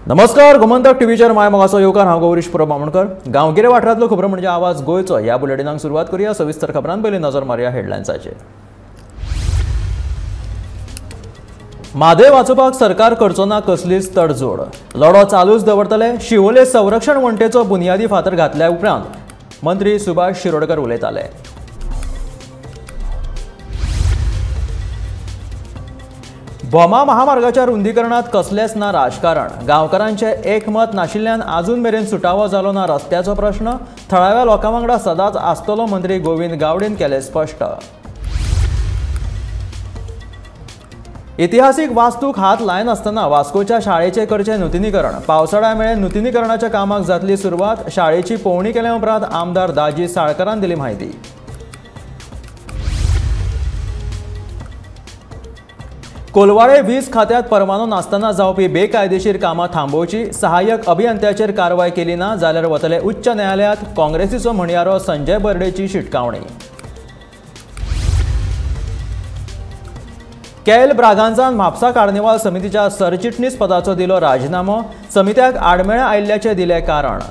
नमस्कार, गोमंतक टीव्हीचेर my मोगाचो येवकार. हांव गौरीश परब बामणकर. गांवगिरे वाठारांतलो खबरो म्हणजे आवाज गोंयचो. ह्या बुलेटिनाक सुरवात करूया. सविस्तर खबरां पयलीं नजर मारुया हेडलायन्साचेर. म्हादय वाचोवपाक सरकार करचो ना कसलीच तडजोड, लढो चालूच दवरतले. शिवोले संरक्षण वण्टेचो बुनियादी फातर घातल्या उपरांत मंत्री सुभाष शिरोडकर उलयताले. भोमा महामार्गाच्या रुंदीकरणात कसलेंच ना राजकारण. गांवकारांचें एकमत नाशिल्ल्यान आजून मेरेन सुटावो जालो ना रस्त्याचो प्रश्न. थळाव्या लोकां वांगडा सदांच आसतलो मंत्री गोविंद गावडेन केलें स्पश्ट. इतिहासीक वास्तूक हात लायनासतना वास्कोच्या शाळेचें करचें नुतनीकरण. पावसाळ्या मेरेन नुतनीकरणाच्या कामाक जातली सुरवात. शाळेची पळोवणी केल्या उपरांत आमदार दाजी साळकरान दिली म्हायती. कोलवाळे वीज खात्यात परवानो नासतना जावपी बेकायदेशीर कामां थांबोवची. सहाय्यक अभियंत्याचेर कारवाय केली ना जाल्यार वतले उच्च न्यायालयात. काँग्रेसीचो म्हणयारो संजय बर्डेची शिटकावणी. केएल ब्रागांझान म्हापसा कार्निवाल समितीच्या सरचिटणीस पदाचो दिलो राजिनामो. समित्याक आडमेळें आयिल्ल्याचें दिलें कारण.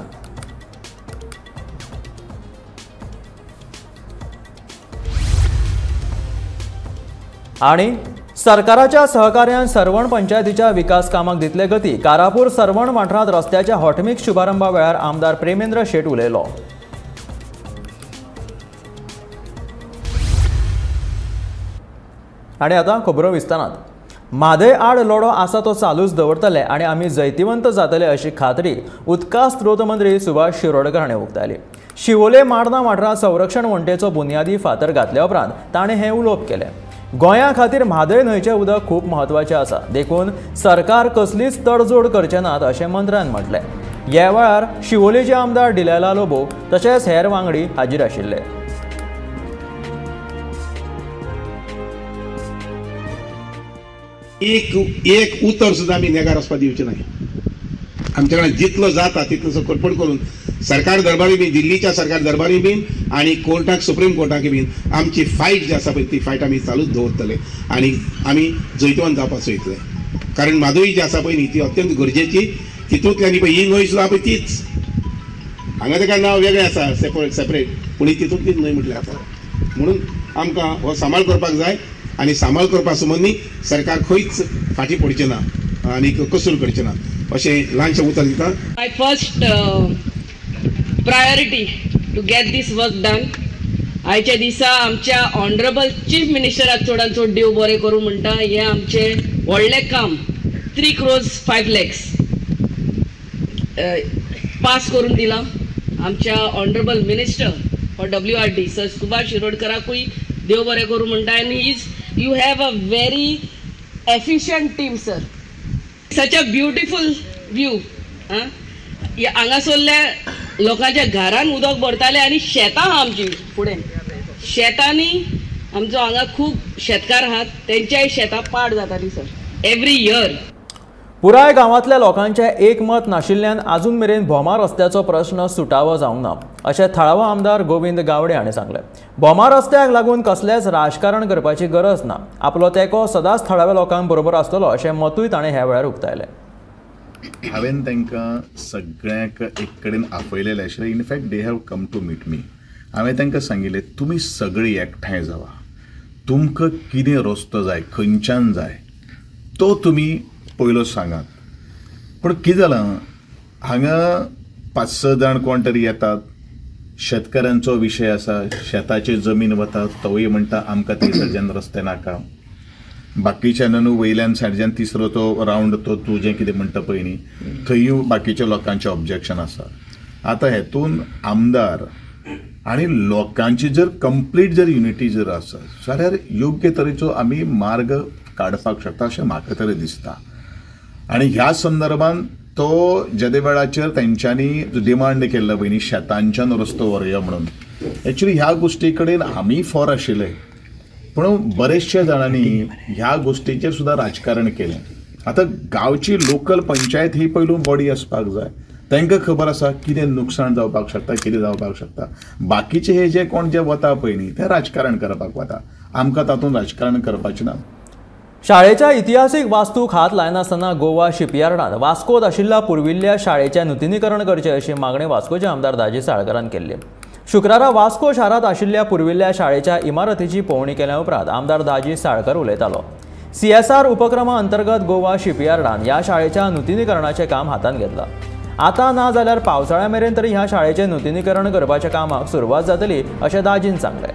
आनी सरकाराच्या सहकार्यान सर्वण पंचायतीच्या विकास कामाक दितले गती. कारापूर सर्वण वाठारांत रस्त्याच्या हॉटमिक्स शुभारंभा वेळार आमदार प्रेमेंद्र शेट उलयलो. आनी आतां खबरो विस्तारांत. म्हादय आड लढो आसा तो चालूच दवरतले आनी आमी जैतिवंत जातले अशी खात्री उदका स्रोत मंत्री सुभाष शिरोडकर हाणें उक्तायली. शिवोले मार्ना वाठारांत संरक्षण वण्टेचो बुनियादी फातर घातल्या उपरांत ताणें हें उलोवप केलें. गोंया खातीर म्हादय न्हंयचें उदक खूब म्हत्वाचें आसा, देखून सरकार कसलीच तडजोड करचे नात अशें मंत्र्यान म्हटलें. ह्या वेळार शिवोलेचे आमदार डिलायला लोबो तशेंच हेर वांगडी हाजीर आशिल्ले. एक एक उतर सुद्दां आमी नेगार वचपाक दिवचे नाही. आमच्या कडेन जितलो जाता तितलोसो कोडपड करून सरकार दरबारी बीन, दिल्लीच्या सरकार दरबारी बीन आनी कोर्टाक, सुप्रीम कोर्टाक बीन आमची फायट जी आसा पळय ती फायट आमी चालूच दवरतले आनी आमी जैतवंत जावपाक सोयतले. कारण म्हादय जी आसा पळय न्ही ती अत्यंत गरजेची. तितूंतल्यान पळय ही न्हंय सुद्दां पळय तीच, हांगा ताका नांव वेगळें आसा सेपरेट सेपरेट, पूण ही तितूंतलीच न्हंय म्हटल्यार आसा. म्हणून आमकां हो सांबाळ करपाक जाय आनी सांबाळ करपा संबंदी सरकार खंयच फाटीं पडचें ना आनी कसूर करचें ना अशें ल्हानशें उतर दिता. My first priority to get this work done. आयच्या दिसा आमच्या ऑनरेबल चीफ मिनिस्टराक चडान चड देव बरें करूं म्हणटा. हें आमचें व्हडलें काम 3 crores 5 lakhs पास करून दिलां आमच्या honourable minister for WRD sir Subhash शिरोडकराकूय देव बरें करूं म्हणटा. आनी is you have a very efficient team sir. Such a beautiful view. हांगासरल्या लोकांच्या घरान उदक भरताले आनी शेतां आहा आमची फुडें, शेतांनी आमचो हांगा खूब शेतकार आहात, तेंच्याय शेतां पाड जातालीं सर एवरी इयर. पुराय गांवांतल्या लोकांचें एकमत नाशिल्ल्यान आजून मेरेन भोमा रस्त्याचो प्रश्न सुटावो जावंक ना अशें थळावो आमदार गोविंद गावडे हाणें सांगलें. भोमा रस्त्याक लागून कसलेंच राजकारण करपाची गरज ना, आपलो तेंको सदांच थळाव्या लोकांक बरोबर आसतलो अशें मतूय ताणें ह्या वेळार उक्तायलें. हांवें तांकां सगळ्यांक एक कडेन आपयलेलें आशिल्लें. In fact they have come to meet me. हांवें तांकां सांगिल्लें तुमी सगळीं एकठांय जावा, तुमकां कितें रस्तो जाय, खंयच्यान जाय तो तुमी पयलो सांगात. पूण कितें जालां, हांगा 5-6 जाण कोण तरी येतात, शेतकारांचो विशय आसा, शेताची जमीन वता, तोवूय म्हणटा आमकां थंयसरच्यान रस्ते नाका. बाकीच्यान न्हू वयल्यान सायडच्यान तिसरो तो रावंड तो तूं जें कितें म्हणटा पळय न्ही थंयूय बाकीच्या लोकांचें ऑब्जेक्शन आसा. आतां हेतून आमदार आनी लोकांची जर कंप्लीट जर युनिटी जर आसा जाल्यार योग्य तरेचो आमी मार्ग काडपाक शकता अशें म्हाका तरी दिसता. आनी ह्या संदर्भान तो जेदे वेळाचेर तेंच्यांनी डिमांड केल्लो पळय न्ही शेतांच्यान रस्तो व्हरुया म्हणून, एक्चुली ह्या गोश्टी कडेन आमी फॉर आशिल्ले, पूण बरेचशे जाणांनी ह्या गोश्टीचेर सुद्दां राजकारण केलें. आतां गांवची लोकल पंचायत ही पयलू बॉडी आसपाक जाय, तांकां खबर आसा कितें नुकसाण जावपाक शकता, कितें जावपाक शकता. बाकीचे हे जे कोण जे वता पळय न्ही ते राजकारण करपाक वता, आमकां तातूंत राजकारण करपाचें ना. शाळेच्या इतिहासीक वास्तूक हात लायनासतना गोवा शिपयार्डान वास्कोत आशिल्ल्या पुर्विल्ल्या शाळेचें नुतनीकरण करचें अशी मागणी वास्कोचे आमदार दाजी साळकारान केल्ली. शुक्रारा वास्को शारांत आशिल्ल्या पुर्विल्ल्या शाळेच्या इमारतीची पळोवणी केल्या उपरांत आमदार दाजी साळकर उलयतालो. सीएसआर उपक्रमा अंतर्गत गोवा शिपयार्डान ह्या शाळेच्या नुतनीकरणाचें काम हातांत घेतलां. आतां ना जाल्यार पावसाळ्या मेरेन तरी ह्या शाळेचें नुतनीकरण करपाच्या कामाक सुरवात जातली अशें दाजीन सांगलें.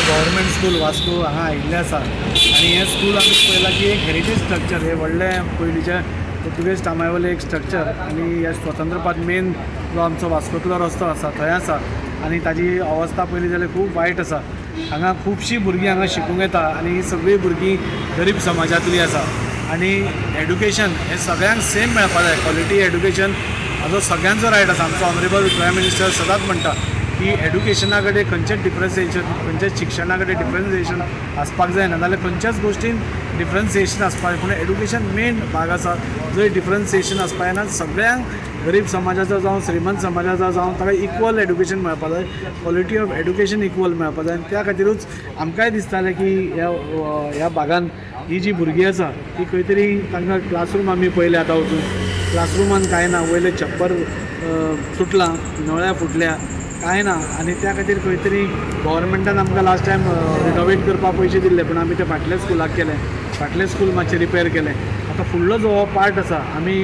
गव्हर्मेंट स्कूल वास्को हांगा आयिल्लें आसा आनी हें स्कूल आमी पळयलां की एक हेरिटेज स्ट्रक्चर, हें व्हडलें पयलींच्या पुर्तुगेज टायमा वयलें एक स्ट्रक्चर आनी ह्या स्वतंत्रपात मेन जो आमचो वास्कोंतलो रस्तो आसा थंय आसा आनी ताजी अवस्था पळयली जाल्यार खूब वायट आसा. हांगा खुबशीं भुरगीं हांगा शिकूंक येता आनी ही सगळीं भुरगीं गरीब समाजांतलीं आसा आनी एड्युकेशन हें सगळ्यांक सेम मेळपाक जाय. क्वॉलिटी एड्युकेशन हाजो सगळ्यांचो रायट आसा. आमचो ऑनरेबल प्रायम मिनिस्टर सदांच म्हणटा की एड्युकेशना कडेन खंयचेच डिफरन्सिएशन, खंयच्याच शिक्षणा कडेन डिफरन्सिएशन आसपाक जायना, नाजाल्यार खंयच्याच गोश्टीन डिफरन्सिएशन आसपाक जाय. पूण एड्युकेशन मेन भाग आसा जंय डिफरन्सिएशन आसपाक जायना. सगळ्यांक गरीब समाजाचो जावं श्रीमंत समाजाचो जावं ताका इक्वल एड्युकेशन मेळपाक जाय, क्वॉलिटी ऑफ एड्युकेशन इक्वल मेळपाक जाय. आनी त्या खातीरूच आमकांय दिसतालें की ह्या भागान ही जी भुरगीं आसा ती खंय तरी तांकां क्लासरूम आमी पळयले आतां वचून क्लासरुमान कांय ना, वयलें छप्पर तुटलां, नळ्या फुटल्या, कांय ना. आनी त्या खातीर खंय तरी गव्हर्मेंटान आमकां लास्ट टायम रिनोवेट करपाक पयशे दिल्ले, पूण आमी ते फाटल्या स्कुलाक केलें, फाटलें स्कूल मातशें रिपेर केलें. आतां फुडलो जो हो पार्ट आसा आमी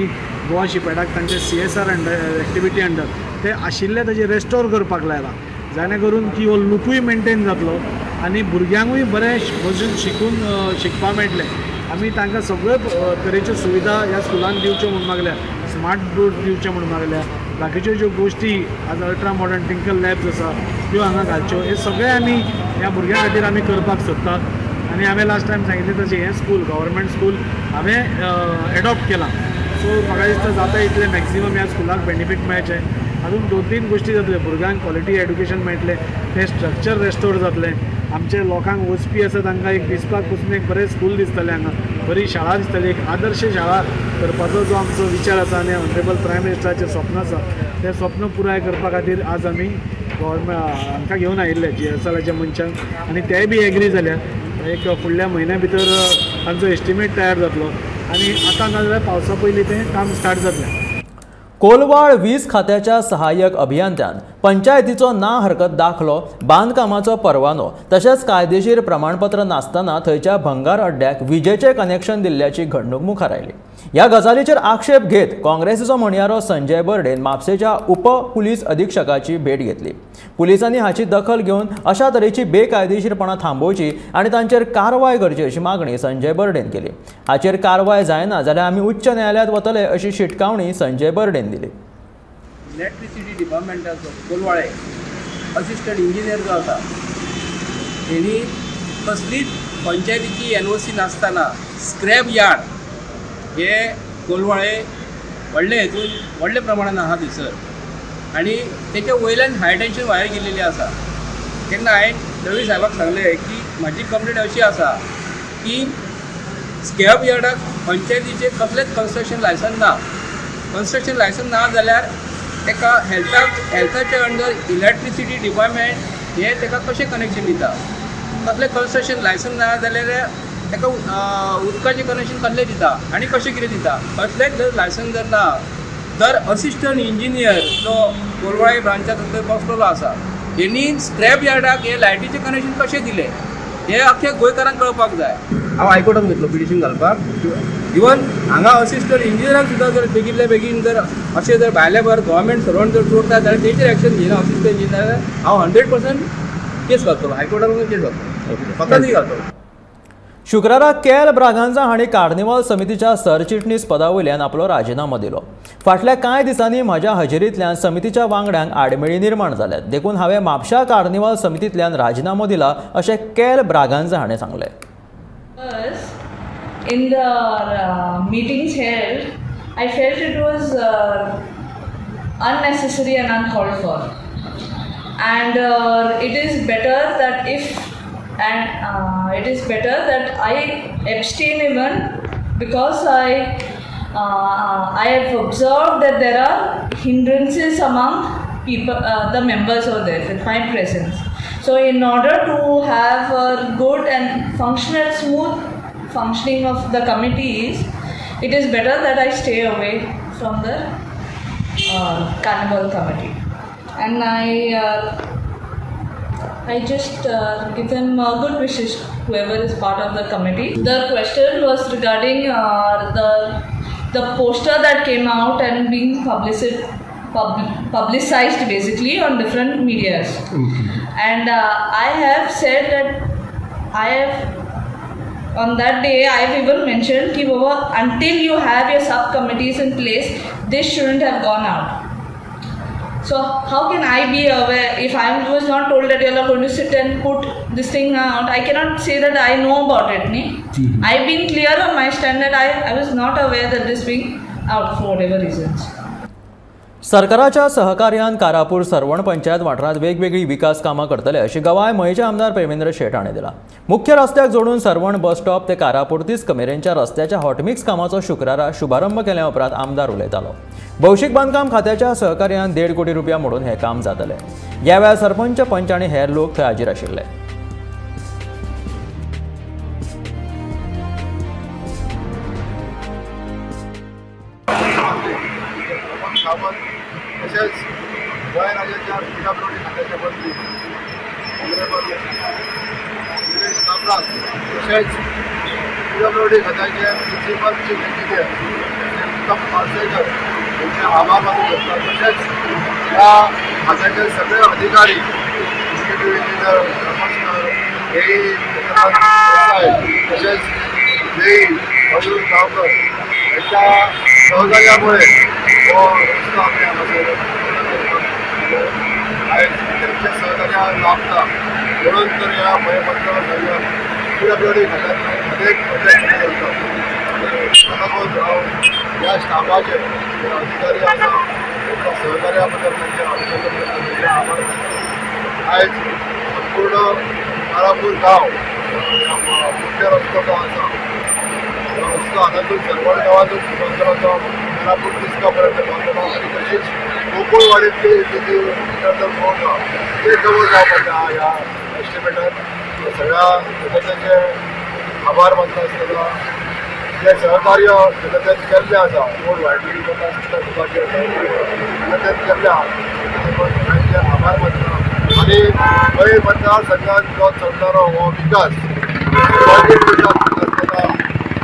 गोवा शिपयार्डाक तांचे सीएसआर अंडर एक्टिविटी अंडर ते आशिल्ले ताजे रेस्टोर करपाक लायलां, जाणे करून की हो लुकूय मेनटेन जातलो आनी भुरग्यांकूय बरें बसून शिकून शिकपाक मेळटलें. आमी तांकां सगळ्यो तरेच्यो सुविधा ह्या स्कुलान दिवच्यो म्हूण मागल्या, स्मार्ट बोर्ड दिवचे म्हूण मागल्या, बाकीच्यो ज्यो गोश्टी आज अल्ट्रा मॉडर्न टिंकल लॅब्स आसा त्यो हांगा घालच्यो. हे सगळें आमी ह्या भुरग्यां खातीर आमी करपाक सोदतात. आनी हांवें लास्ट टायम सांगिल्लें तशें हें स्कूल गव्हर्मेंट स्कूल हांवें एडॉप्ट केलां. सो म्हाका दिसता जाता इतलें मॅक्सिमम ह्या स्कुलाक बेनिफीट मेळचें. अजून 2-3 गोश्टी जातल्यो, भुरग्यांक क्वॉलिटी एड्युकेशन मेळटलें, तें स्ट्रक्चर रेस्टोर जातलें, आमचे लोकांक वचपी आसा तांकां एक दिसपाक पसून एक बरें स्कूल दिसतलें, हांगा बरी शाळा दिसतली, एक आदर्श शाळा करपाचो जो आमचो विचार आसा आनी ऑनरेबल प्रायम मिनिस्टराचें स्वप्न आसा तें स्वप्न पुराय करपा खातीर आज आमी गव्हर्मेंट हांकां घेवन आयिल्ले जीएसआराच्या मनशांक आनी तेय बी एग्री जाल्या. एक फुडल्या म्हयन्या भितर तांचो एस्टिमेट तयार जातलो आनी आतां ना जाल्यार पावसा पयलीं तें काम स्टार्ट जातलें. कोलवाळ वीज खात्याच्या सहाय्यक अभियंत्यान पंचायतीचो ना हरकत दाखलो, बांदकामाचो परवानो तशेंच कायदेशीर प्रमाणपत्र नासतना थंयच्या भंगार अड्ड्याक विजेचें कनेक्शन दिल्ल्याची घडणूक मुखार आयली. ह्या गजालीचेर आक्षेप घेत काँग्रेसीचो म्हणयारो संजय बर्डेन म्हापशेच्या उप पुलीस अधीक्षकाची भेट घेतली. पुलिसांनी हाची दखल घेवन अशा तरेची बेकायदेशीरपणां थांबोवची आनी तांचेर कारवाय करची अशी मागणी संजय बर्डेन केली. हाचेर कारवाय जायना जाल्यार आमी उच्च न्यायालयांत वतले अशी शिटकावणी संजय बर्डेन दिली. इलेक्ट्रिसिटी डिपार्टमेंटाचो कोलवाळे असिस्टंट इंजिनियर जो आसा हेणी कसलीच पंचायतीची एनओसी नासतना स्क्रॅप यार्ड हे कोलवाळे व्हडले हेतून व्हडल्या प्रमाणान आहा थंयसर आनी तेच्या वयल्यान हाय टेन्शन वायर गेल्लेली आसा. तेन्ना हांवें दळवी साहेबाक सांगलें की म्हाजी कंप्लेन अशी आसा की स्क्रॅप यार्डाक पंचायतीचें कसलेंच कन्स्ट्रक्शन लायसन ना. कन्स्ट्रक्शन लायसन ना जाल्यार ताका हेल्थाच्या अंडर इलेक्ट्रिसिटी डिपार्टमेंट हे ताका कशें कनेक्शन दिता? कसलें कन्स्ट्रक्शन लायसन ना जाल्यार ताका उदकाचें कनेक्शन कसलें दिता आनी कशें कितें दिता? कसलेंच जर लायसन जर ना तर असिस्टंट इंजिनियर जो कोलवाळे ब्रांचांत थंय बसलेलो आसा हेणी स्क्रॅप यार्डाक हे लायटीचें कनेक्शन कशें दिलें हें अख्ख्या गोंयकारांक कळपाक जाय. हांव हायकोर्टान घेतलो पिटिशन घालपाक. इवन हांगा असिस्टंट इंजिनियराक सुद्दां जर बेगीनल्या बेगीन जर अशें जर भायल्या भायर गव्हर्मेंट सर्वंट जर चोरता जाल्यार तेचेर एक्शन घेयना असिस्टंट इंजिनियर, हांव 100% केस घालतलो, हायकोर्टान केस घालतलो, फकत घालतलो. शुक्रारा केल ब्रागांझा हांणी कार्निवाल समितीच्या सरचिटणीस पदा वयल्यान आपलो राजिनामो दिलो. फाटल्या कांय दिसांनी म्हज्या हजेरींतल्यान समितीच्या वांगड्यांक आडमेळी निर्माण जाल्यात, देखून हांवें म्हापशा कार्निवाल समितींतल्यान राजिनामो दिला अशें केल ब्रागांझा हाणें सांगलें. In the meetings held, I felt it was unnecessary and uncalled for. And it is better that if And it is better that I abstain even, because I have observed that there are hindrances among people, the members over there with my presence. So in order to have a good and functional, smooth functioning of the committees, it is better that I stay away from the Carnival committee. And I just give them good wishes, whoever is part of the committee. The question was regarding the poster that came out and being publicized basically on different medias. And I have said that I have, on that day I have even mentioned ki baba, until you have your subcommittees in place, this shouldn't have gone out. So how can I be aware if I was not told that you are going to sit and put this thing out? I cannot say that I know about it. Ne? I've been clear on my stand that I was not aware that this being out for whatever reasons. सरकाराच्या सहकार्यान कारापूर सर्वण पंचायत वाठारांत वेगवेगळी विकास कामां करतले अशी गवाय मयेचे आमदार प्रेमेंद्र शेट हाणें दिला. मुख्य रस्त्याक जोडून सर्वण बस स्टॉप ते कारापूर तिस्क मेरेनच्या रस्त्याच्या हॉटमिक्स कामाचो शुक्रारा शुभारंभ केल्या उपरांत आमदार उलयतालो. भौशीक बांदकाम खात्याच्या सहकार्यान 1.5 कोटी रुपया मोडून हें काम जातलें. ह्या वेळार सरपंच, पंच आनी हेर लोक थंय हाजीर आशिल्ले. तसेच गोंय राज्याच्या पीडब्ल्यूडी खात्याचे मंत्री ऑनरेबल निलेश काब्राल, तसेच पीडब्ल्यूडी खात्याचे प्रिन्सिपल चीफ इंजिनियर उत्तम पार्सेकर यांचे आभार मानून घेतला. तसेच या खात्याचे सगळे अधिकारी, एक्झिक्युटिव्ह इंजिनियर, कमिशनर हेही तसेच जेई अरुण गावकर यांच्या सहकार्यामुळे हो रस्तो आम्ही हांगासर आयज त्यांच्या सहकार्य लाभता म्हणून तर ह्या मये मतदारसंघात पीडब्ल्यूडी खात्यात अनेक प्रोजेक्ट करतात. ताका लागून हांव ह्या स्टाफाचे अधिकारी आसा तांकां सहकार्या बद्दल तांचे अभिनंदन करता, तांचे आभार मानता. आयज संपूर्ण कारापूर गांव मुख्य रस्तो जो आसा रस्तो हांगासून सर्वण गांवांतून सुरवात जालो कारापूर तिस्का पर्यंत पावतलो आनी तशीच गोकुळवाडींतली किती रोड आहा ते कवर जावपाचें आहा. ह्या एस्टिमेटान सगळ्या जनतेचे आभार मानता आसतना जे सहकार्य जनतेन केल्लें आसा, रोड वायडनिंग करता आसतना सुद्दां जनतेन केल्लें आहा सगळ्यांचे आभार मानता. आनी मये मतदारसंघात जो चलणारो हो विकास आसतना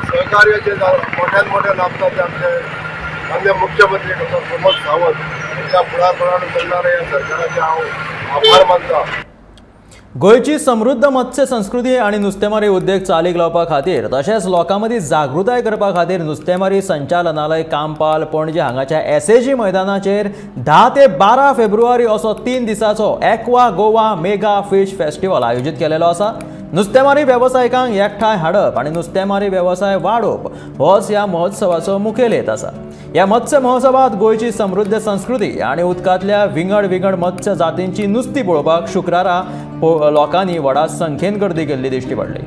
सहकार्य जे मोठ्यान मोठे लाभता ते आमचे माननीय मुख्यमंत्री डॉक्टर प्रमोद सावंत यांच्या फुडारपणान चलणाऱ्या ह्या सरकाराचे हांव आभार मानता. गोंयची समृद्ध मत्स्य संस्कृती आनी नुस्तेमारी उद्देग चालीक लावपा खातीर तशेंच लोकां मदीं जागृताय करपा खातीर नुस्तेमारी संचालनालय कांपाल पणजे हांगाच्या एसएजी मैदानाचेर 10 ते 12 फेब्रुवारी असो 3 दिसाचो aqua Goa mega fish festival आयोजीत केलेलो आसा. नुस्तेमारी वेवसायिकांक एकठांय हाडप आनी नुस्तेमारी वेवसाय वाडोवप होच ह्या महोत्सवाचो मुखेल हेत आसा. ह्या मत्स्य महोत्सवात गोंयची समृद्ध संस्कृती आनी उदकांतल्या विंगड विंगड मत्स्य जातींची नुस्ती पळोवपाक शुक्रारा लोकांनी व्हडा संख्येन गर्दी केल्ली दिश्टी पडली.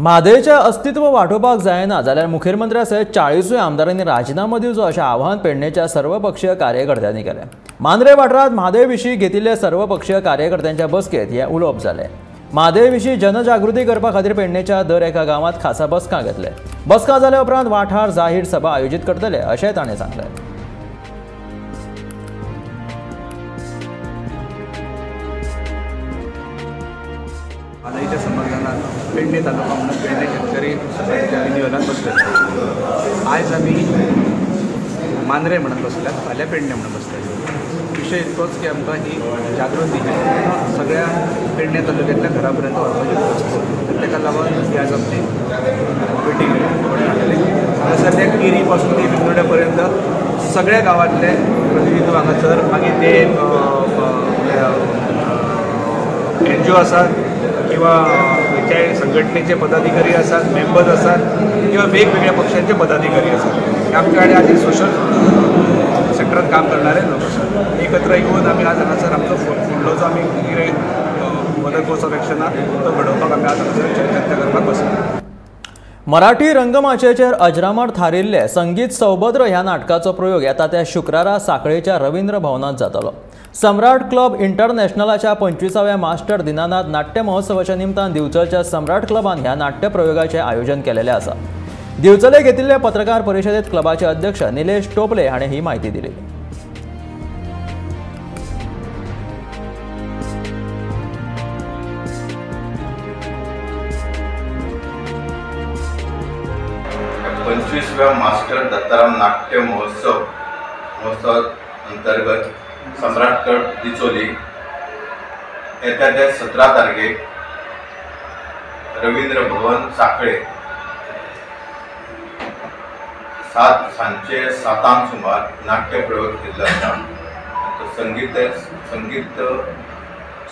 म्हादयचें अस्तित्व वाटोवपाक जायना जाल्यार मुखेलमंत्र्या सयत 40 आमदारांनी राजिनामो दिवचो अशें आवाहन पेडणेच्या सर्वपक्षीय कार्यकर्त्यांनी केलें. मांद्रे वाठारांत म्हादय विशीं घेतिल्ले सर्वपक्षीय कार्यकर्त्यांच्या बसकेंत हें उलोवप जालें. म्हादय विशीं जनजागृती करपा खातीर पेडणेच्या दर एका गांवांत खासा बसका घेतले. बसका जाल्या उपरांत वाठार जाहीर सभा आयोजीत करतले अशें ताणें सांगलें. पेडणे तालुका म्हणून पेडणे शेतकरी सोसायटीच्या नियोजनात बसले. आयज आमी मांद्रे म्हणून बसल्यात, फाल्यां पेडणे म्हणून बसले. विशय इतकोच की आमकां ही जागृती सगळ्या पेडणे तालुक्यांतल्या घरा पर्यंत व्हरपाची गरज आसा. ताका लागून ही आज आमची मिटींग जाली. हांगासर त्या केरी पासून ते बेंदोड्या पर्यंत सगळ्या गांवांतले प्रतिनिधी हांगासर, मागीर ते एनजीओ आसात किंवा खंयच्याय संघटनेचे पदाधिकारी आसात, मेंबर्स आसात किंवा वेगवेगळ्या पक्षांचे पदाधिकारी आसात. आमच्या कडेन आनी सोशल सेक्टरान काम करणारे लोक आसात. एकत्र येवन आमी आज हांगासर आमचो फुडलो जो आमी कितें फर्दर कोर्स ऑफ एक्शन तो घडोवपाक आमी आज हांगासर चर्चा करपाक बसला. मराठी रंगमाचयेचेर अजरामर थारिल्ले संगीत सौभद्र ह्या नाटकाचो प्रयोग येता त्या शुक्रारा सांखळेच्या रवींद्र भवनांत जातलो. सम्राट क्लब इंटरनॅशनलाच्या 25व्या मास्टर दिनानाथ नाट्य महोत्सवाच्या निमतान दिवचलच्या सम्राट क्लबान ह्या नाट्य प्रयोगाचें आयोजन केलेलें आसा. दिवचले घेतिल्ले पत्रकार परिशदेंत क्लबाचे अध्यक्ष निलेश टोपले हाणें ही म्हायती दिली. पंचवीसव्या मास्टर दत्ताराम नाट्य महोत्सव अंतर्गत सम्राट क्लब डिचोली येत्या त्या 17 तारखेक रवींद्र भवन सांखळे सांजचे 7 सुमार नाट्य प्रयोग केल्लो आसा. तो संगीत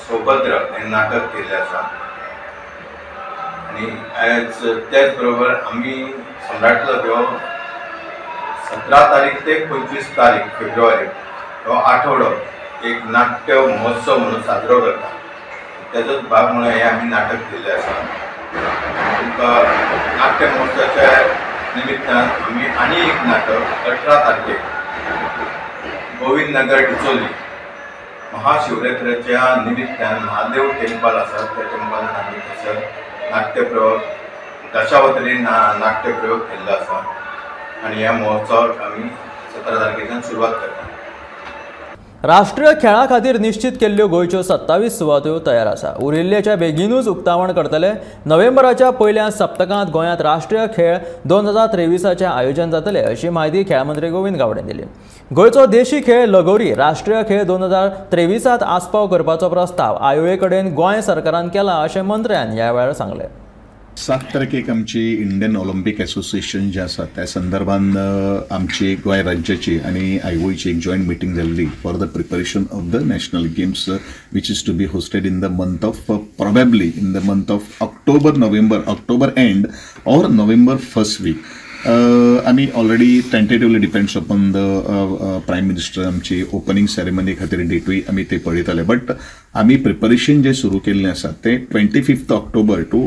सौभद्र हें नाटक केल्लें आसा. आनी आयज त्याच बरोबर आमी सम्राट क्लब ह्यो 17 तारीख ते 25 तारीख फेब्रुवारी हो आठवडो एक नाट्य महोत्सव म्हणून साजरो करता. त्याचोच भाग म्हणून हे आमी नाटक केल्लें आसा. तुमकां नाट्य महोत्सवाच्या निमित्तान आमी आनी एक नाटक 18 तारखेक गोविंद नगर डिचोली महाशिवरात्रेच्या निमित्तान महादेव टेम्पल आसा त्या टेम्पलान आमी थंयसर नाट्यप्रयोग दशावतारी नाट्यप्रयोग केल्लो आसा. आनी ह्या महोत्सवाक आमी 17 तारखेच्यान सुरवात करता. राष्ट्रीय खेळा खातीर निश्चित केल्ल्यो गोंयच्यो 27 सुवात्यो तयार आसा. उरिल्ल्याच्या बेगीनूच उक्तावण करतले. नोव्हेंबराच्या पयल्या सप्तकांत गोंयांत राष्ट्रीय खेळ 2023चें आयोजन जातलें अशी म्हायती खेळा मंत्री गोविंद गावडेन दिली. गोंयचो देशी खेळ लगोरी राष्ट्रीय खेळ 2023त आस्पाव करपाचो प्रस्ताव आयोए कडेन गोंय सरकारान केला अशें मंत्र्यान ह्या वेळार सांगलें. 7 तारखेक आमची इंडियन ऑलिम्पिक एसोसिएशन जे आसा त्या संदर्भान आमची गोंय राज्याची आनी आयओईची एक जॉयंट मिटींग जाल्ली for the preparation of the national games which is to be hosted in the month of probably in the month of October, November, October end or November first week. आमी already tentatively depends upon the prime minister आमची opening ceremony खातीर डेटूय आमी ते पळयताले. But आमी preparation जे सुरू केल्लें आसा तें 25 ऑक्टोबर टू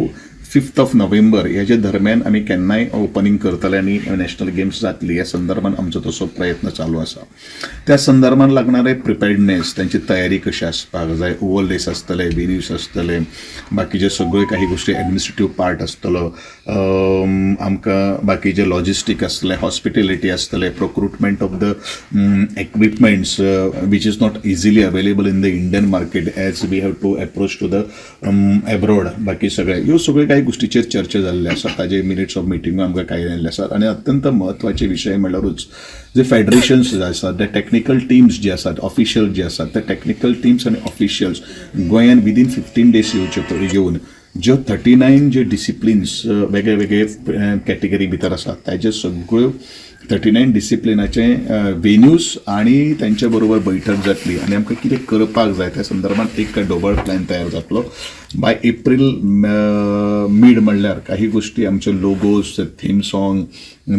5 नोव्हेंबर ह्याच्या दरम्यान आमी केन्नाय ओपनिंग करतले आनी नॅशनल गेम्स जातली ह्या संदर्भान आमचो तसो प्रयत्न चालू आसा. त्या संदर्भान लागणारे प्रिपेर्डनेस, त्यांची तयारी कशी आसपाक जाय, ओवरलेस आसतले, वेन्यूज आसतले, बाकीचे सगळे काही गोष्टी एडमिनिस्ट्रेटीव पार्ट आसतलो, आमकां बाकीचे लॉजिस्टीक आसतले, हॉस्पिटॅलिटी आसतले, procurement of the equipments which is not easily available in the Indian market as we have to approach to the abroad. बाकी सगळे ह्यो सगळे काही गोष्टीचेर चर्चा जाल्ली आसा. ताजे मिनिट्स ऑफ मिटींग आमकां कांय आयिल्ले आसात. आनी अत्यंत म्हत्वाचे विशय म्हणल्यारूच जे फेडरेशन्स जे आसात, ते टॅक्निकल टिम्स जे आसात, ऑफिशियल जे आसात, ते टॅक्निकल टिम्स आनी ऑफिशियल्स गोंयान विदीन 15 डेज येवचे येवन ज्यो 39 जे डिसिप्लिन्स वेगळे वेगळे कॅटेगरी भितर आसात ताजे सगळ्यो 39 डिसिप्लिनाचे वेन्यूज आनी तांचे बरोबर बैठक जातली आनी आमकां कितें करपाक जाय त्या संदर्भान एक ढोबळ प्लॅन तयार जातलो. बाय एप्रील मीड म्हणल्यार काही गोष्टी आमचे logos, theme song,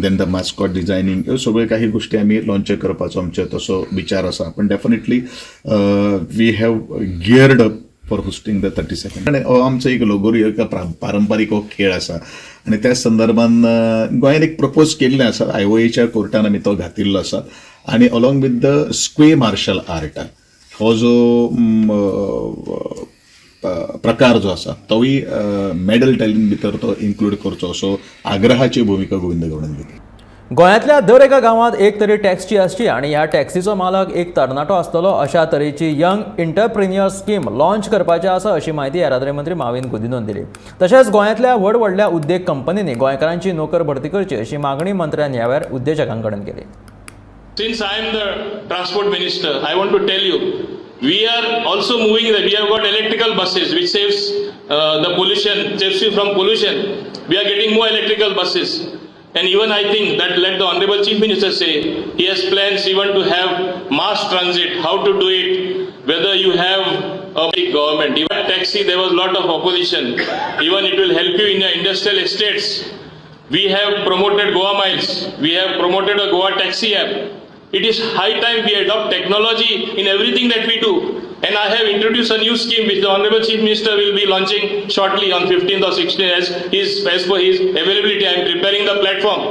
then the mascot designing ह्यो सगळ्यो काही गोष्टी आमी लॉन्च करपाचो आमचो तसो विचार आसा. पण definitely we have geared up for hosting the 32nd. आनी हो आमचो एक लगोरी एक पारंपारीक हो खेळ आसा आनी त्या संदर्भान गोंयान एक प्रपोज केल्लें आसा, आयओएच्या कोर्टान आमी तो घातिल्लो आसा. आनी along with the square martial art हो जो प्रकार जो आसा तोवूय मेडल टॅलीन भितर तो इन्क्लूड करचो असो आग्रहाची भुमिका गोविंद गावडेन घेतली. गोंयांतल्या दर एका गांवांत एक तरी टॅक्सी आसची आनी ह्या टॅक्सीचो मालक एक तरणाटो आसतलो अशा तरेची यंग इंटरप्रिन्युअर स्कीम लॉन्च करपाची आसा अशी म्हायती येरादारी मंत्री माविन गुदिन्होन दिली. तशेंच गोंयांतल्या व्हड व्हडल्या उद्देग कंपनींनी गोंयकारांची नोकर भरती करची अशी मागणी मंत्र्यान ह्या वेळार उद्देजकां कडेन केली. Since I am the transport minister, I want to tell you, we are also moving that we have got electrical buses which saves the pollution, saves you from pollution. We are getting more electrical buses. And even I think that let the Honorable Chief Minister say, he has plans even to have mass transit, how to do it, whether you have a big government. Even taxi, there was lot of opposition. Even it will help you in your industrial estates. We have promoted Goa Miles. We have promoted a Goa taxi app. It is high time we adopt technology in everything that we do. And I have introduced a new scheme which the Honorable Chief Minister will be launching shortly on 15th or 16th as per his availability. I am preparing the platform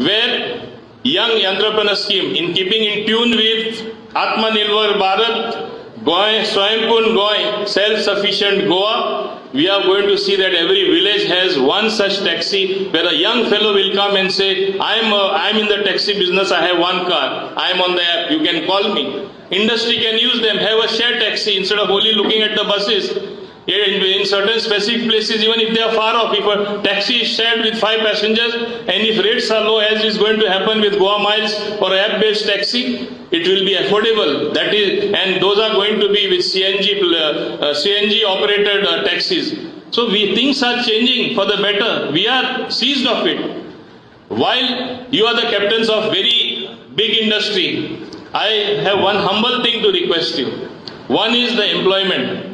where Young Entrepreneur Scheme, in keeping in tune with Atmanirbhar Bharat, Goa, Swayambhun Goa, self-sufficient Goa, we are going to see that every village has one such taxi where a young fellow will come and say, I am in the taxi business, I have one car, I am on the app, you can call me. Industry can use them, have a shared taxi instead of only looking at the buses. In certain specific places, even if they are far off, if a taxi is shared with 5 passengers and if rates are low, as is going to happen with Goa Miles or app-based taxi, it will be affordable. That is, and those are going to be with CNG operated taxis. So things are changing for the better. We are seized of it. While you are the captains of very big industry, I have one humble thing to request you. One is the employment.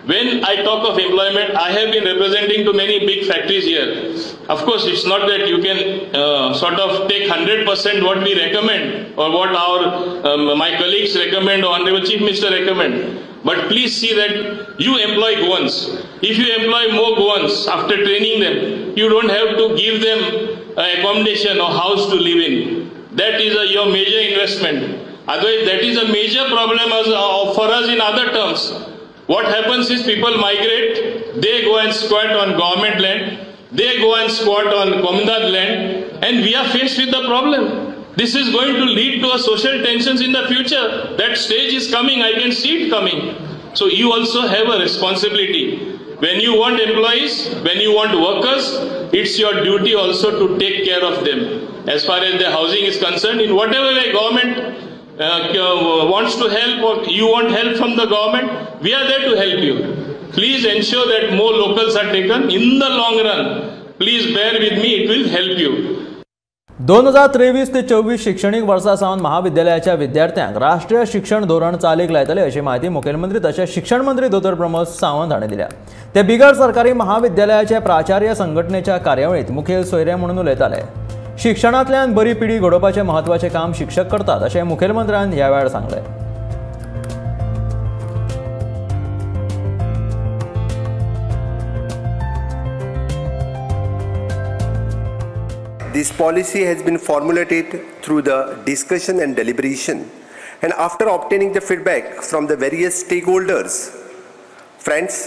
When I talk of employment, I have been representing to many big factories here. Of course, it's not that you can sort of take 100% what we recommend or what our my colleagues recommend or Honorable Chief Minister recommend. But please see that you employ Goans. If you employ more Goans after training them, you don't have to give them accommodation or house to live in. That is your major investment. Otherwise, that is a major problem for us in other terms. What happens is people migrate, they go and squat on government land, they go and squat on Comunidad land, and we are faced with the problem. This is going to lead to a social tensions in the future. That stage is coming, I can see it coming. So you also have a responsibility. When you want employees, when you want workers, it's your duty also to take care of them. As far as the housing is concerned, in whatever way government wants to help or you want help from the government, we are there to help you. Please ensure that more locals are taken in the long run. Please bear with me, it will help you. 2023 ते 24 शिक्षणीक वर्सा सावन महाविद्यालयाच्या विद्यार्थ्यांक राष्ट्रीय शिक्षण धोरण चालीक लायतले अशी म्हायती मुखेलमंत्री तशेंच शिक्षण मंत्री दोतोर प्रमोद सावंत हांणी दिल्या. ते बिगर सरकारी महाविद्यालयाचे प्राचार्य संघटनेच्या कार्यावळींत मुखेल सोयरे म्हणून उलयताले. शिक्षणांतल्यान बरी पिढी घडोवपाचें म्हत्वाचें काम शिक्षक करतात अशें मुखेलमंत्र्यान ह्या वेळार सांगलें. This policy has been formulated through the discussion and deliberation, and after obtaining the feedback from the various stakeholders. Friends,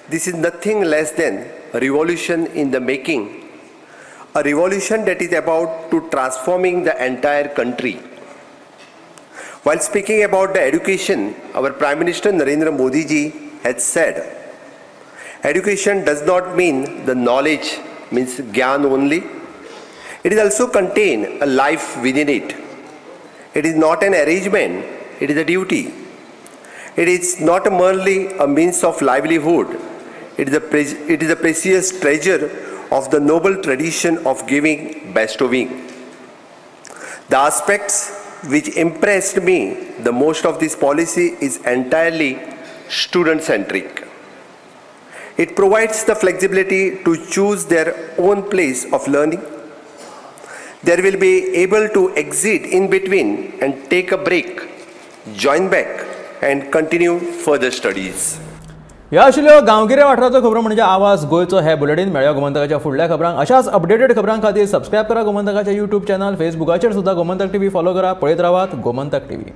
this is nothing less than a revolution in the making, a revolution that is about to transforming the entire country. While speaking about the education, our Prime Minister Narendra Modi ji has said, education does not mean the knowledge, means gyan only. It is also contain a life within it. It is not an arrangement, it is a duty. It is not merely a means of livelihood. It is a precious treasure of the noble tradition of giving, bestowing. The aspects which impressed me the most of this policy is entirely student-centric. It provides the flexibility to choose their own place of learning. They will be able to exit in between and take a break, join back and continue further studies. ह्या आशिल्ल्यो गांवगिऱ्या वाठाराचो खबरो म्हणजे आवाज गोंयचो हे bulletin. मेळया गोमंतकाच्या फुडल्या खबरांक. अशाच अपडेटेड खबरां खातीर सबस्क्रायब करा गोमंतकाचे यूट्यूब चॅनल, फेसबुकाचेर सुद्दां गोमंतक टीव्ही फॉलो करा. पळयत रावात गोमंतक टीव्ही.